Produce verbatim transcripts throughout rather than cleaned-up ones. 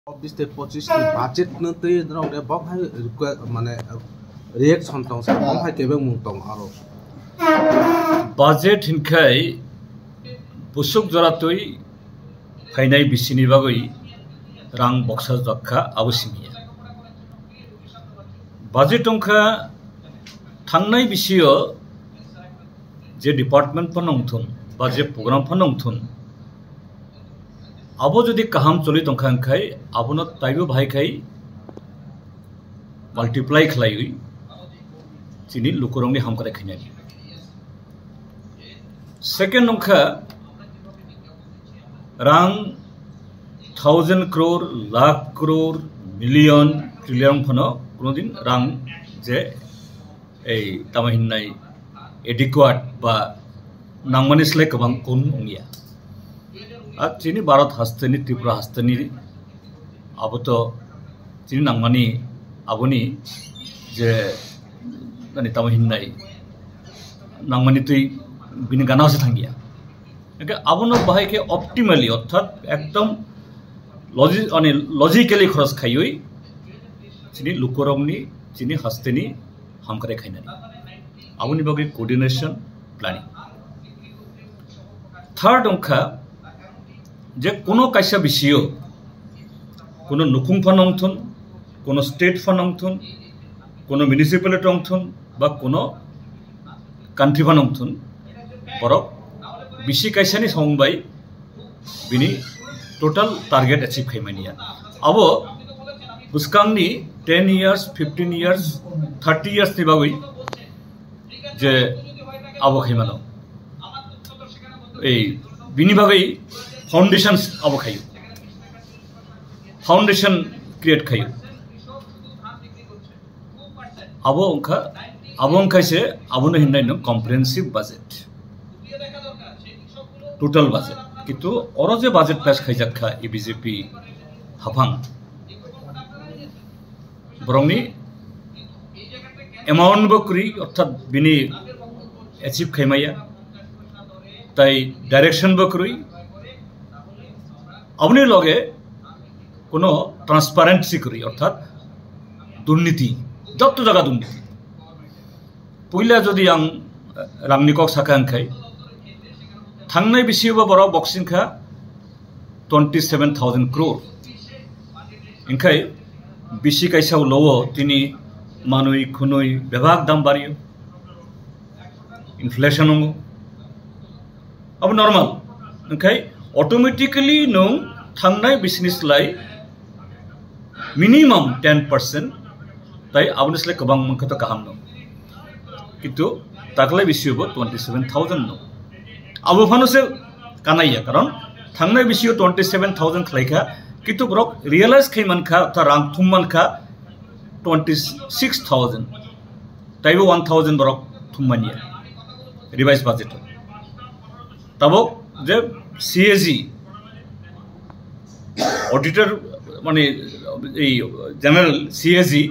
Bis tei pochis ni budget no twi rok de bo hai request mane reaction tong sa bo hai kebeng mung tong aro. Budget hinkhai busuk jora twi phainai bisini bagwi rang boksa jokha abo simiya. Budget tongkha thangnai bisio je department phano wngthun ba je program phano wngthun, abo jodi kaham choli tongkha hinkhai abono taibo bahai khai multiply khlaiwi chini lukurokni hamkrai khainani. Second wngkha rang thousand crore, lakh crore, million, trillion phano kunodin rang je ei tamo hinnai adequate ba nangmani slai kwbang kun wngya. Ar chini Bharat hasteni, Tripura hasteni abo to chini nangmani aboni je nani tamo hinnai nangmani twi bini gana se thangya. Hingke abono bahai khe optimally, orthat ekdom logi-, ani logically khoros khaiwi chini lukurokni, chini hasteni hamkrai khainani. Aboni bagwi coordination, planning. Third wngkha je kuno kaisa bisio, kuno nukhung phano wngthun, kuno state phano wngthun, kuno municipality wngthun, ba kuno country phano wngthun, borok bisi kaisani samung bai bini total target achieve khaimaniya. Abo bwskangni ten years, fifteen years, thirty years ni bagwi je abo khaimano. Ei bini bagwi foundations abo khayo. Foundation create khayo. Abo wngkha, abo wngkha se, abono hinwi no comprehensive budget, total budget. Kintu oro je budget pass khaijak kha A B J P haphang, borokni amount bo kwrwi, orthat bini achieve khaimaya, tai direction bo kwrwi, aboni loge kuno transparency kwrwi, orthat durniti, jotto jaga durniti. Puila jodi ang rangni kok sakha wngkhai, thangnai bisingo borok boxing kha twenty seven thousand crore. Wngkhai bisi kaisa ulo o tini manwi khwnwi bebak dam bario, inflation wngo. Abo normal. Wngkhai automatically nwng thangnai business lai minimum ten percent, tai aboni slai kwbang mankha to kaham no. Kintu taklai bisio bo twenty seven thousand no. Abo phano se kanaiya, karon thangnai bisio twenty seven thousand khlaikha, kintu borok realize khai mankha, ta rang thum mankha twenty six thousand. Taibo one thousand borok thum manya revise budget. Tabok je C A G, auditor, mane, ei general C A G,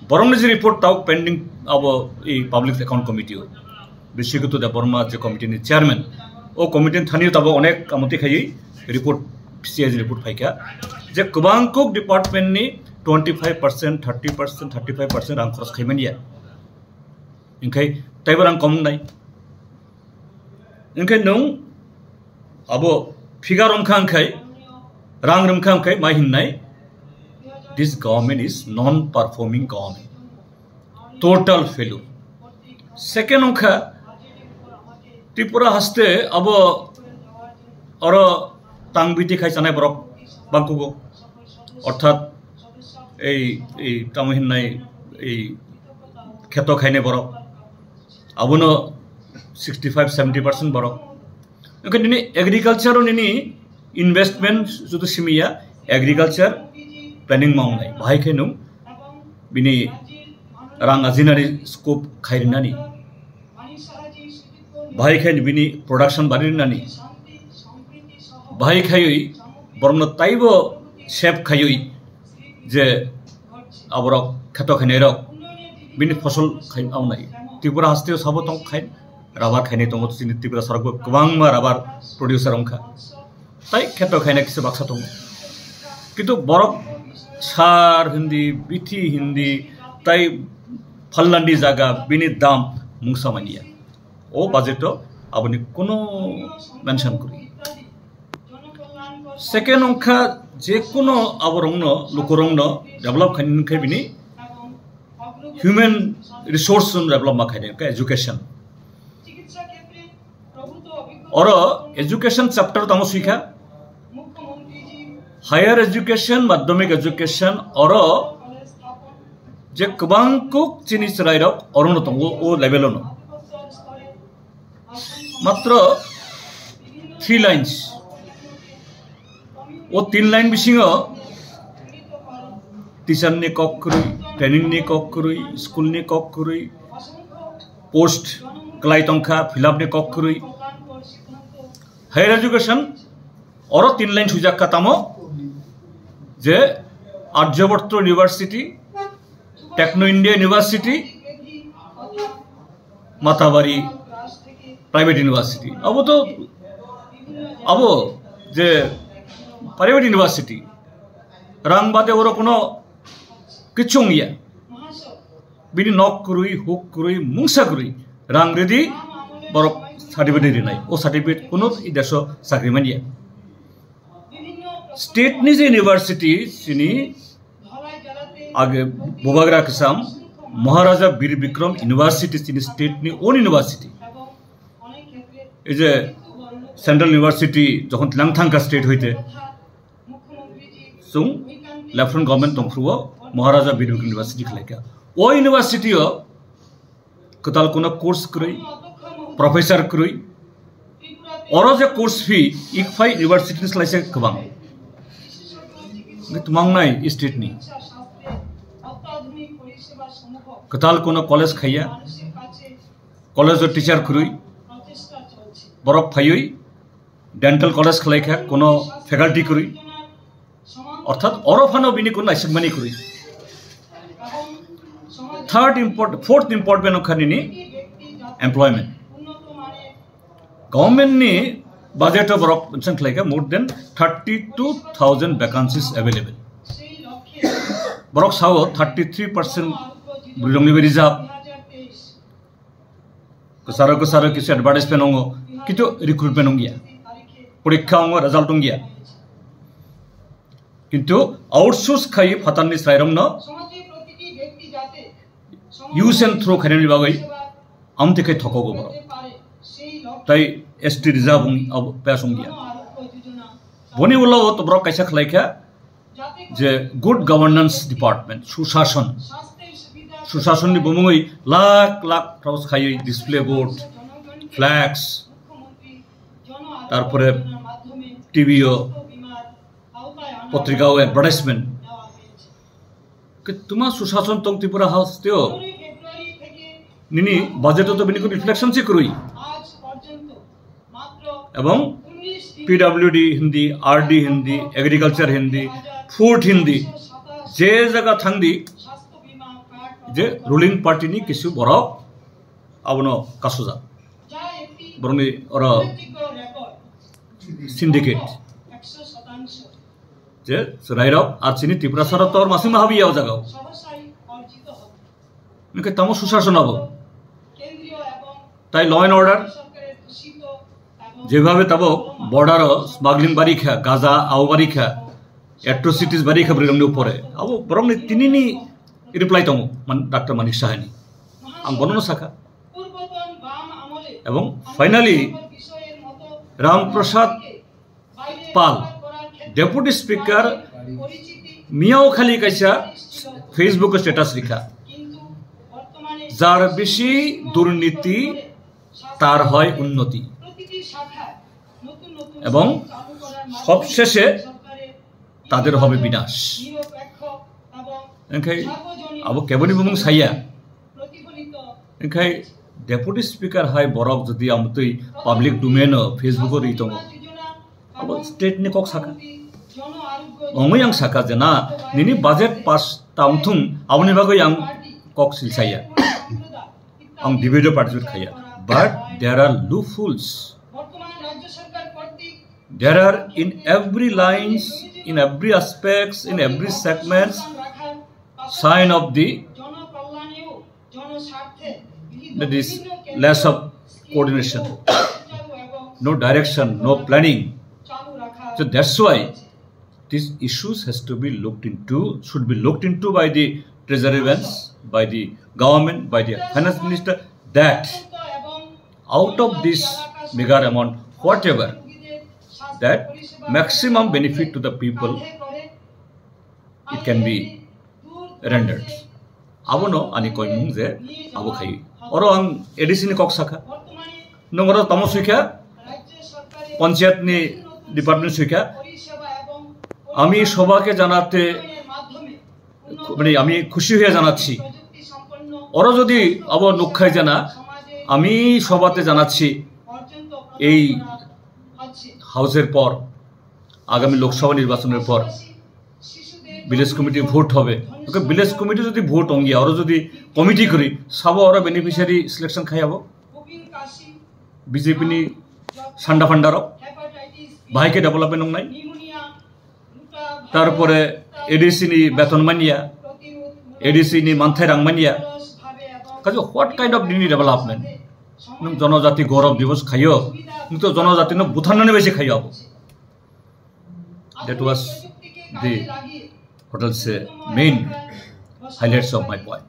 borokni je report tabok pending abo ei Public Account Committee o. Biswakito Debbarma je committee ni chairman, o committee ni thani tabok onek kamoti khaiwi report, C A G report phaikha. Je kwbang kok department ni twenty five percent, thirty percent, thirty five percent rang khoros khaimanya. Wngkhai taibo rang kom wngnai. Wngkhai nwng abo figure wngkha wngkhai, rang wngkha wngkhai, ma hinnai, this government is non-performing government. Total failure. Second wngkha Tripura haste abo oro tang biti khai chanai borok bangkugo. Orthat ei, ei tamo hinnai ei kheto khainai borok. Abono sixty five seventy percent borok. Wngkha nini agriculture o nini investment judu simiya, agriculture planning ma wngnai. Bahai khe nwng bini rang ajinani scope khairinani. Bahai khe bini production bari rinani. Bahai khaiwi borokno taibo save khaiwi je aborok kheto khainai rok bini fosol khai awnai. Tripura haste o sabo tong khai rubber khainai tongo, chini Tripura sarok bo kwbangma rubber producer wngkha. Tai kheto khainai kisa baksa tongo. Kintu borok sar hindi, bithi hindi, tai phalnani jaga bini dam mungsa manya. O budget o aboni kuno mention kwrwi. Second wngkha je kuno aborokno, lukurokno develop khainani khe bini human resource no develop ma khainai khe education. Oro education chapter tamo swikha, higher education, madhyamik education, oro je kwbang kuk chini chwrairok orono tongo, o level ono. Matro three lines. O tin line bisingo teacher ni kok kwrwi, training ni kok kwrwi, school ni kok kwrwi, post kwlai tongkha, fill up ni kok kwrwi. Higher education, oro tin line swijak kha tamo je Aryabhatta University, Techno India University, Matabari Private University. Abo to, abo je private university, rang bade oro kuno kichu wngya. Bini nok kwrwi, huk kwrwi, mungsa kwrwi, rang ridi borok certificate rinai. O certificate kuno i deso chakri manya. State ni je university chini age bubagra kwcham Maharaja Bir Bikram University chini state ni own university. Ei je Central University jokhon tlang thangkha state hoite, chwng Lieutenant Government tongphuru o Maharaja Bir Bikram University khlaikha. O university o kwtal kuno course kwrwi, professor kwrwi. Oro je course fee, ICFAI University ni slai se kwbang. Hwnkhe twmang nai state ni. Kwtal kuno college khaiya, college o teacher kwrwi. Borok phaiwi dental college khlaikha, kuno faculty kwrwi. Orthat oro phano bini kuno naisingmani kwrwi. Third import, fourth important wngkha nini employment. Government ni budget o borok mention khlaikha more than thirty two thousand vacancies available. Borok sao thirty three percent bwrwirokni bai reserve. Kwcharo kwcharo kisu advertisement wngo, kintu recruitment wngya. Porikha wngo, result wngya. Kintu outsource khai phatarni chwrairokno use and throw khainani bagwi amtwi khai thokogo borok. Tai S T reserve wng-, abo pass wngya. Boni ulo o to borok kaisa khlaikha, je good governance department, sushason, sushason ni bumungwi lakh lakh khorok khaiwi display board, flags, tarpore T V o, potrika o advertisement. Kwtwma sushason tong Tripura hasteo. Nini budget o to bini ko reflection se kwrwi. Ebong P W D hindi, R D hindi, agriculture hindi, food hindi, je jaga thangdi, je ruling party ni kisu borok abono kasujak. Borokni oro syndicate. Je chwrairok ar chini Tiprasa rok tor masing ma habi ya o jaga o. Hwnkhe tamo sushason abo. Tai law and order, jebhabe tabo border o smuggling bari kha, gaja abo bari kha, atrocities bari kha bwrwirokni upore. Abo borokni tinini reply tongo, man, Doctor Manik Sahani. Ang bonono sakha. Ebong finally Ram Prasad Pal, Deputy Speaker, miyao khali kaisa Facebook status rikha, "যার বেশি দুর্নীতি, তার হয় উন্নতি, এবং সবশেষে তাদের হবে বিনাশ।" Engkhai abo keboni bumung saya. Engkhai Deputy Speaker hai borok jodi amtwi public domain o, Facebook o ri tongo, abo state ni kok saka. Ongwi ang saka je na, nini budget pass ta wngthung, aboni bagwi ang kok silsaya. Ang debate o participate khaya. But there are loopholes. There are in every lines, in every aspects, in every segments, sign of the, that is, less of coordination, no direction, no planning. So that's why these issues has to be looked into, should be looked into by the treasury bench, by the government, by the finance minister, that out of this meager amount, whatever, that maximum benefit to the people, it can be rendered. Abono ani koimung je abo khai. Oro ang A D C ni kok sakha. Nung oro tamo suikha, panchayat ni department suikha. আমি সভাকে জানাতে, মানে, আমি খুশি হয়ে জানাচ্ছি। ওরা যদি আবার নুখাই জানা, আমি সভাতে জানাচ্ছি, এই হাউসের পর, আগামী লোকসভা নির্বাচনের পর ভিলেজ কমিটি ভোট হবে। ওকে, ভিলেজ কমিটি যদি ভোট অঙ্গিয়া, ওরা যদি কমিটি করি, সব ওরা বেনিফিশিয়ারি সিলেকশন খাইয়াবো। বিজেপি নি সান্ডা ফান্ডারো, ভাইকে ডেভেলপমেন্ট নাই। তারপরে এডিসি নি বেতন মানিয়া, এডিসি নি মানথাই রাং মানিয়া। Kaje, what kind of dini development? Nung জনজাতি গৌরব দিবস খাইও, nung to জনজাতি no butharnani besi খাইও abo. That was the, what I'll say, main highlights of my point.